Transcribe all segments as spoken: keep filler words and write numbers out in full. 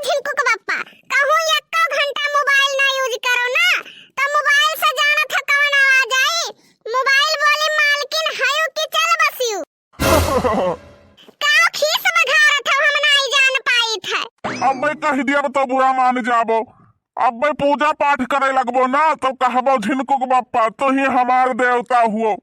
झिनकुक बप्पा, कहूँ एक्को घंटा मोबाइल ना use करो ना, तो मोबाइल से जानत हो कवन आवाज आई? मोबाइल बोली, "मालकिन हयू कि चल बसियू?" का खीस बघारत हो, हम नाई जान पाइत है। अब मैं कह दिया तो बुरा मान जाबो। अब मैं पूजा पाठ करे लगबो ना, तो कहबो, "झिनकुक बप्पा, तू ही हमार देवता हुओ।"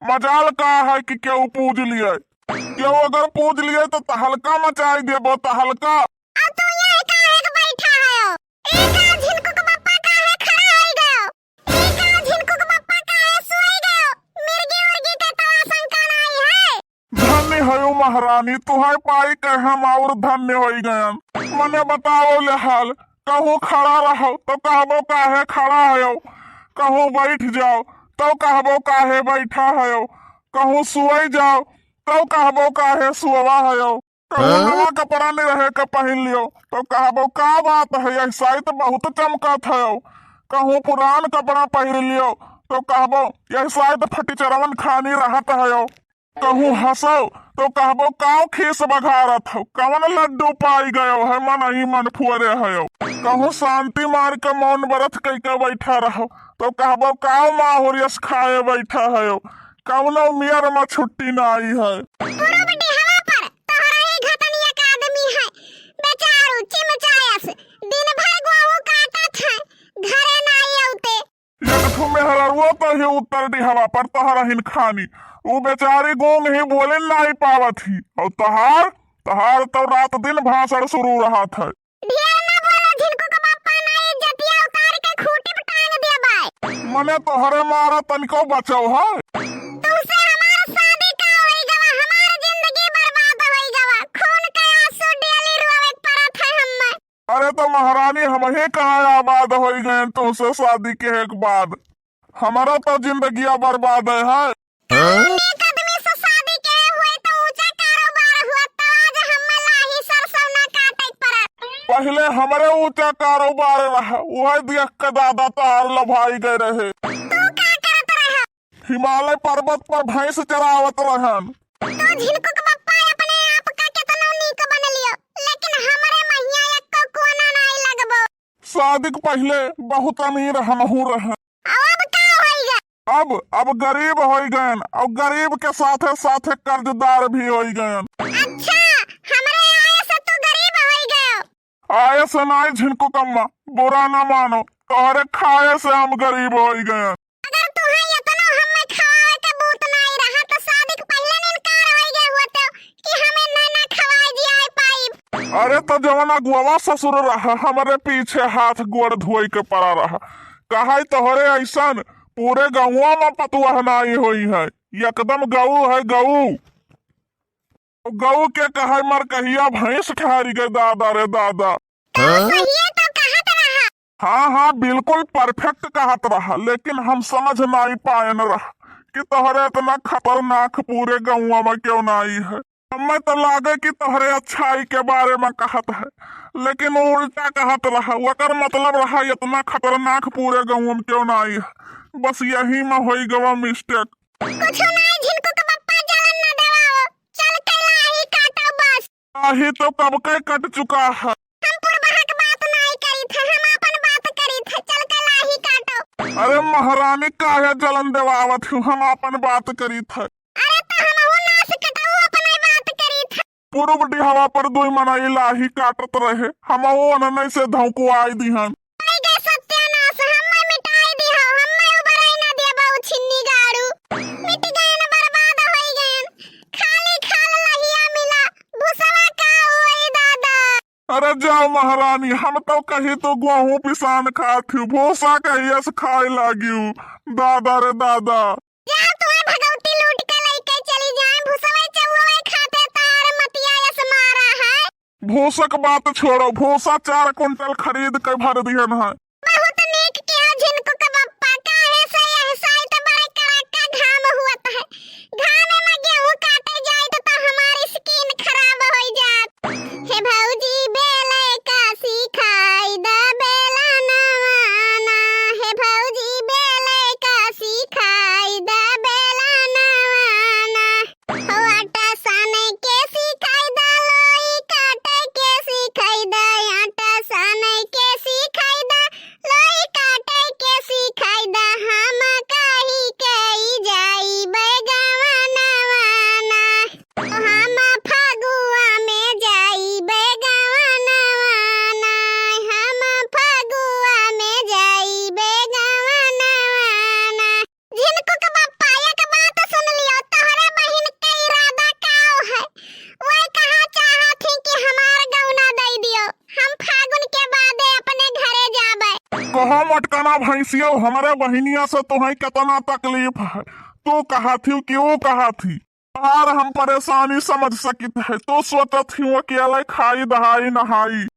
मजाल का है कि केहू पूज लिए। केहू अगर पूज लिए तो तहलका मचाई देबो, तहलका। अब तू यहाँ काहे के बैठा है? ए का झिनकुक बप्पा काहे खड़ा होई गयो? ए का झिनकुक बप्पा काहे सोई गयो? मिर्गी उर्गी के तो आशंका नाई है। धन्य हयो महारानी, तुहै पाई के हम और धन्य होई गयन। मने बताओ ले हाल, कहूँ खड़ा रहो तो कहबो काहे खड़ा हयो, कहूँ बैठ जाओ तो कहबो काहे बैठा हयो, कहूँ सोई जाओ तो कहबो काहे सोवा हयो। कहूँ हाँ? नवा कपड़ा नहीं रहे के पहिन लियो, तो कहबो, "का बात है, यह साइत बहुत चमकत है।" कहूँ पुरान कपड़ा पहिर लियो, तो कहबो, "यह साइत फटीचरवन खानी रहत है।" कहूँ हँसो, तो कहबो, "काव खीस बघारत हो, कवन लड्डू पाई गयो है, मन ही मन फुअरे हयो।" कहूँ शांति मार के मौन व्रत कई के बैठा रहो, तो कहबो, "काव माहुर यस खाए बैठा हयो, कवनो मियर में छुट्टी ना आई है।" पूरब डिहवा पर तोहरा ही घतनिया का आदमी है, बेचारू चिमचायस, दिन भर गोहूँ काटत है, घरे नाई औते। एक ठो मेहररुओ तो ही उत्तर डिहवा पर तोहरा हिन खानी, उ बेचारी गूंग ही, बोले नाई पावत ही, और तोहार, तोहार तो रात दिन भाषण शुरू रहत है। ढेर ना बोलो, झिनकुक बप्पा, ना इज्जतिया उतार के खूंटी पे टांग देबै। मने तोहरे मारा तनिको बचाव है। तुमसे हमार शादी का होई गवा, हमार जिंदगी बर्बाद होई गवा, खून के आंसू डेली रोवे के पड़त है हम्मे। अरे तो महारानी, हम ही कहाँ आबाद होई गए तुमसे शादी के एक बाद, हमारा तो जिंदगिया बर्बाद है, है। कौन नेक आदमी से शादी के हुए तो ऊंचा कारोबार हुआ, तो आज हम्मे लाही सरसों ना काटे के पड़ा। पहले हमरे ऊंचा कारोबार रहा, वह देख के दादा तोहार लभाई गए रहे। तू का करत रहा? हिमालय पर्वत पर भैंस चरावत रहन। तू झिनकुक बप्पा अपने आप का केतनो नीक बन लियो, लेकिन हमरे महिया एको कोना नाई लगबो। शादी के पहले बहुत अमीर हमहू रहन। अब का होई गए? अब, अब गरीब होई गयन और गरीब के साथे साथे कर्जदार भी होई गयन। अच्छा, हमरे आए से तू गरीब होई गयो? आए से नाई झिनकुक अम्मा, बुरा ना मानो, तोहरे खाए से हम गरीब होई गयन। अगर तुहे इतना हमें खवावे के बूत नाई रहा तो शादी के पहले इनकार होई गए होते कि हमें ना, ना खवाए जियाए पाइब। अरे तो जवन अगुआ ससुर रहा, हमरे पीछे हाथ गोड़ धोई के पड़ा रहा, कहाई तोहरे ऐसन पूरे गौवा में पतुआ नाई होई है, एकदम गऊ है गऊ। गऊ के कहे मरकहिया भैंस ठहरी गए, दादा रे दादा। का सहिए तो कहत रहा। हाँ, हाँ, बिल्कुल perfect कहत रहा, लेकिन हम समझ नाई पायन रहा कि तोहरे इतना खतरनाक पूरे गौवा में क्यों नाई है। हमें तो लागे कि तोहरे अच्छाई के बारे में कहत है, लेकिन वो उल्टा कहत रहा। ओकर मतलब रहा इतना खतरनाक पूरे गौवा में क्यों नाई है। बस यही में होई गवा mistake। कुछ नाई झिनकुक बप्पा, जलन न देवाओ, चल के लाही काटो बस। लाही तो कब के कट चुका है। हम पुरबहा के बात नाई करी थे, हम अपन बात करी थे, चल के लाही काटो। अरे महारानी, काहे जलन देवावत हूँ, हम अपन बात करी थे। अरे तो हमहू नास कटाऊ अपने बात करी थे। पूरब डिहवा पर दुई मनई लाही काटत रहे, हमहू ओनने से धौंकुआई दिहन। होई गए सत्यानाश, हम्मे मिटाई दिहो, हम्मे उबराई ना देबा उ छिन्नी गाड़ू। मिट गए न बर्बाद होई गए, खाली खाल लहिया मिला, भूसवा का होई दादा। अरे जाओ महारानी, हम तो कही तो गेहूं पिसान खात हूँ, भूसा कहिया से खाए लागी हूँ, दादा रे दादा। जाओ तुम्हें भगवती लूट के लेके चली जाए, भूसवे चौवे खाते तार मतिया यस मारा है। भूसक बात छोड़ो, भूसा चार कुंटल खरीद के भर दिहन है। बहुत नीक किया झिनकुक बप्पा, काहे से यह साइत बड़े कड़ाका घाम हुअत है। घाम में गेहूं काटे जाइत तो हमारी skin खराब होई जात। हे भौजी बेले का सिखाई द बेला नवाना, हे भौजी बेले का सिखाई द बेला नवाना। हो आटा साने के सिखाई द, लोई काटे के सिखाई द, आटा कहो मोटकना भैंसियो, हमरे बहिनिया से तोहई केतना तकलीफ है। तू कहत ही कि ऊ कहत ही। तोहार हम परेशानी समझ सकित है। तू सोचत ही अकेले खाई दहाई नहाई।